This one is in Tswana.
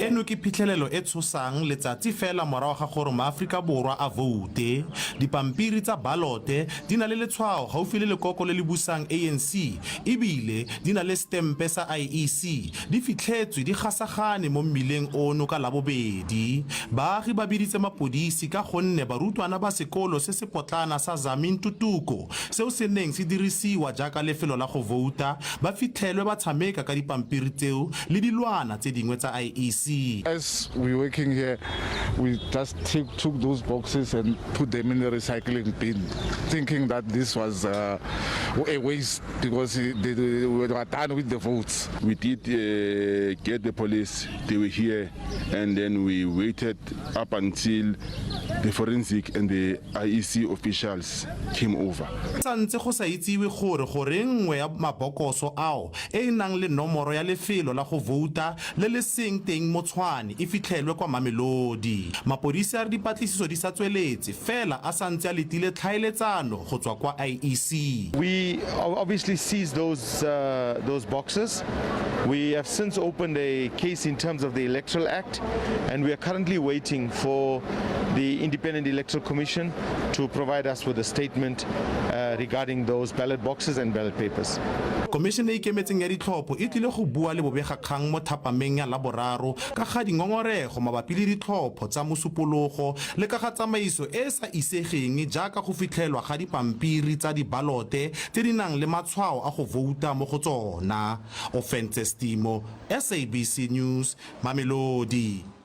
Eno ke phitlhelelo e tshosang letsatsi fela morago ga gore maAforika Borwa a voute. Dipampiri tsa balote di na le letshwao gaufi le lekoko le le busang ANC e bile di na le setempe sa IEC, di fitlhetswe di gasagane mo mmileng ono ka Labobedi. Baagi ba biditse mapodisi ka gonne barutwana ba sekolo se se potlana sa Zami Ntutuko, seo se neng se dirisiwa jaaka lefelo la go vouta, ba fitlhelwe ba tshameka ka dipampiri tseo le dilwana tse dingwe tsa IEC. As we working here, we just take, took those boxes and put them in the recycling bin, thinking that this was a waste because they were done with the votes. We did get the police, they were here, and then we waited up until the forensic and the IEC officials came over. Sa ntse go sa itsiwe gore goreng nngwe ya mabokoso ao e e nang le nomoro ya lefelo la go vouta le le seng teng mo Tshwane e fitlhelwe kwa Mamelodi. Mapodisi a re dipatlisiso di sa tsweletse, fela a sa ntse a letile tlhaeletsano go tswa kwa IEC. We obviously seized those boxes. We have since opened a case in terms of the Electoral Act, and we are currently waiting for the Independent Electoral Commission to provide us with a statement regarding those ballot boxes and ballot papers. Komišene e ikemetseng ya ditlhopho e tlile go bua le bobegakgang mo thapameng ya Laboraro ka ga dingongorego mabapi le ditlhopho tsa Mosupologo le ka ga tsamaiso e e sa isegeng jaaka go fitlhelwa ga dipampiri tsa dibalote tse di nang le matshwao a go vouta mo go tsona. Ofentse Stimo, SABC News, Mamelodi.